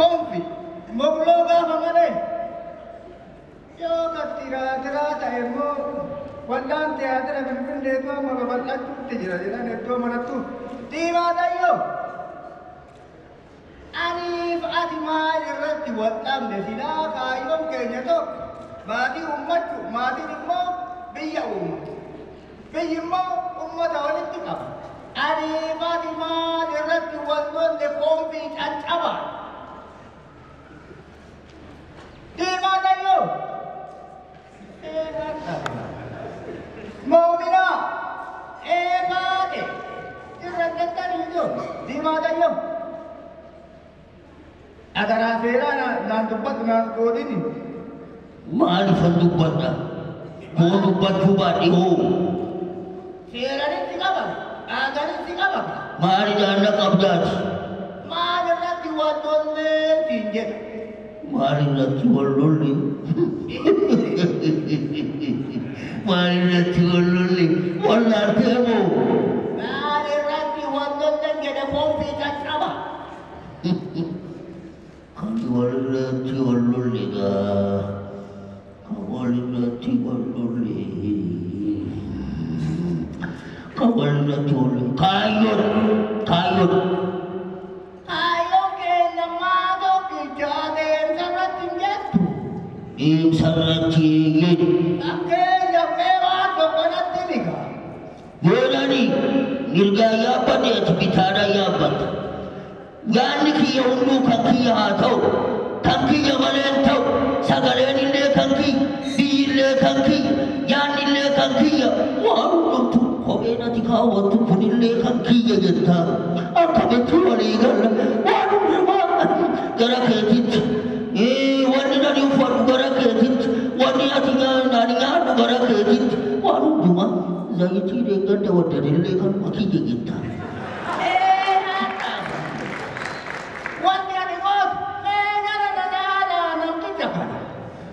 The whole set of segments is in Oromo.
Koomfi mogloo gaafa malee yoo ka tiraatiraa ta'e immoo waldaan tiyaatira Finfinneetu amma babal'achuutti jira jedhan iddoo marattu. Diimaa Dayyoo, aniif ati maal irratti wal dhabne? Silaa kaayyoon keenya tokko maatii uummachuu, maatiin immoo biyya uuma, biyyi immoo ummata walitti qaba. Aniif ati maal irratti wal lolle? Koomfii caccabaa. Diimaa Dayyoo, Moominaa, eegaate irra jettanii jiru. Diimaa Dayyoo, agaraa seeraa naan dubbatu naan qoodini. Maaliifan dubbadha? Koo dubbachuu baadhe hoo? Seeranitti qaba, aadanitti qaba. Maali daanna qabdaati? Maal irratti wal lollee siin jedha. Maal irratti wal lolle? Maal irratti wal lolle? Wallaaltee moo? Maal irratti wal lolleen jedhe, koomfii caccaba. Kan wal irratti wal lolle gaa. Kan wal irratti wal lolle. Kan wal irratti wal lolle. Kaayyoodha. Kaayyoodha. Kaayyoon keenya maa tokkicha adeemsa irratti hin jettu? Deemsa irratti eeyyee. Fakkeenyaaf mee waan tokko natti himi. Yoonani mirgaa yaabbadhe, ati bitaadhaan yaabbatta. Yaanni kiyya hunduu kan kiyya haa ta'u, kan kiyya malee hin ta'u, sagaleen illee kan kiyya, biyyi illee kan kiyya, yaanni illee kan kiyya, waan hundumtu kopheen ati kaawwattu kunillee kan kiyya jetta. Akkamitti walii galla? Waan hundumaa gara keetitti. Wanni ani uffadhu gara keetitti, wanni ati ani nyaadhu gara keetitti, waan hundumaa zayitii deeggadda waddanillee kanuma kiyya jetta. Wanti ani gootu mee nana nanaadhaa namticha kana.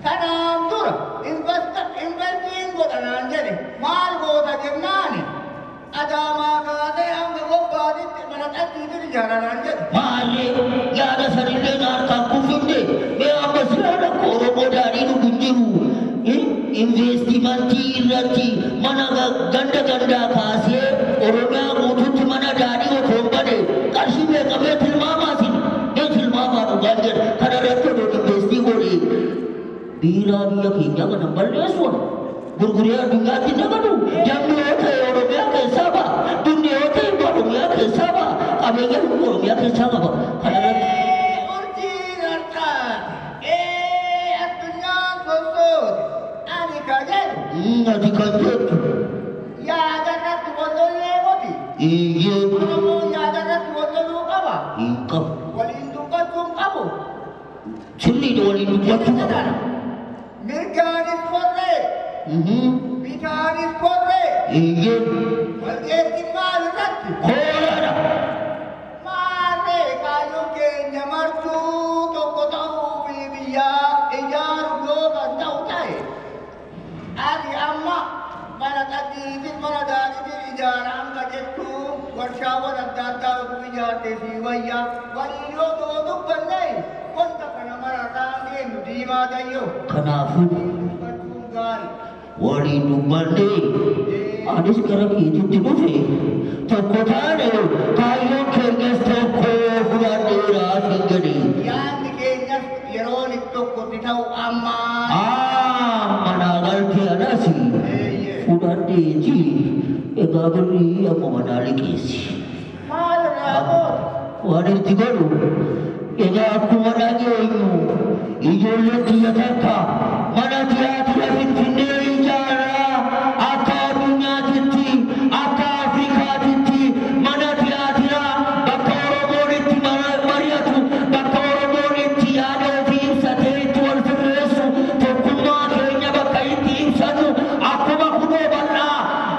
Kanaan dura investiin godha naan jedhe, maal goota jennaani Adaamaa kaasee hanga Gobbaatitti mana xaxxiitiin ijaara naan jedhe. Maallee yaada sanillee na harkaan kuffifne. Mee amma silaa rakkoo Oromoo daadhii dhugu hin jiru. Investimentii irratti mana ganda gandaa kaasee Oromiyaa guutuutti mana daadhii otoo hin bane qarshii meeqa mee tilmaamaasin, mee tilmaamaa, dhugaan jedha, kana irratti odoo investii godhe biiraa biyya keenyaa kana balleessuun gurguree addunyaatti nagadu. Jamni yoo ta'e Oromiyaa keessaa ba'a, bunni yoo ta'e Oromiyaa keessaa ba'a, qabeenya hundi Oromiyaa keessaa qaba. Kana irratti Urjiin harcaate, addunyaan sossoote, ani ka jedhu Ati kan jettu yaada irratti wal lollee miti. Eeyyee. Oromoon yaada irratti wal loluu qaba. Hin qabu. Waliin dubbachuu hin qabu. Sirriidha, waliin dubbachuu qaba. Mirgaanis korree, bitaanis korree, walgeettiin maal irratti? Kooraadha. Maarree kaayyoon keenya martuu tokko ta'uu fi biyyaa ijaaru yoo kan ta'u ta'e, ati amma mana xaxxiitiin mana daadhiitiin ijaara hanga jettu, warshaawwan adda addaa utuu ijaarte sii wayya. Waliin yoo ta'u dubbanne wanta kana mararraan geenyu, Diimaa Dayyoo. Kanaafuu Dubbachuun gaarii. Waliin dubbannee anis gara keetitti dhufe, tokko taane, kaayyoon keenyas tokko, fudhadheeraa siin jedhe. Yaadni keenyas yeroon itti tokkotti ta'u ammaa. Amma naa galtee anas fudhadheeti. Egaa birrii amma manaa liqeessi. Maal irraa goota? Waan itti godhu egaa akkuma dhageenyu ijoolleen biyya takka mana tiyaatira Finfinnee ijaaraa, akka addunyaatitti, akka Afrikaatitti mana tiyaatiraa bakka Oromoon itti mari'atu, bakka Oromoon itti yaada ofii ibsatee itti wal sirreessu, tokkummaa keenya bakka itti ibsannu, akkuma kunoo bal'aa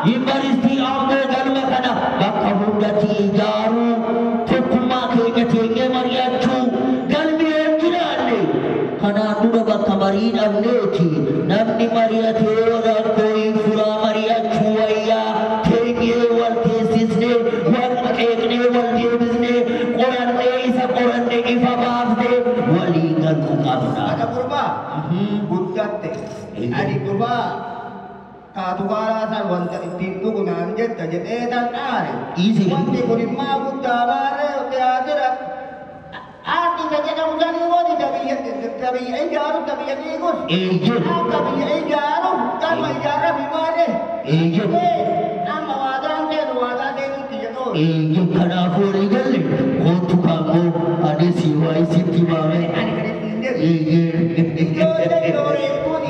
yuunivarsiitii Amboo galma kana bakka hundatti ijaaruu, tokkummaa keenya teenyee mari'achuu, galmi yoo hin jiraanne kanaan dura bakka marii dhabneeti. Namni mari'atee rakkoo hin furaa. Mari'achuu wayyaa. Teenyee wal teessisnee, wal qeeqnee, wal deebisnee, qorannee, isa qoranne ifa baafnee Guddatte. Ani dhufaa kaatuqaalaa san wanta ittiin dhugu naan jetta jedhee tan aare. Dhiisi. Wanti kun immoo guddaa maarree tiyaatira. Aartii isa jedhamu sanii wani ta biyya ijaaru, ta biyya diigus. Akka biyya ijaaru galma ijaarrafi maarree. Amma waadaan seenu, waadaa seenutti jedhoo. Eeyyee, kanaafuu walii galle. Kootu kaammoo anis waa isitti himame. Ani kan ittiin jedhu. Ijoollee ijoolleen kun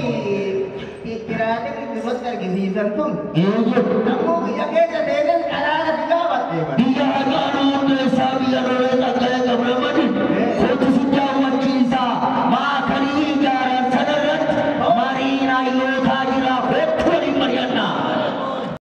ittiraanii irratti argisiisan tun. Sammuu biyya keessa seenan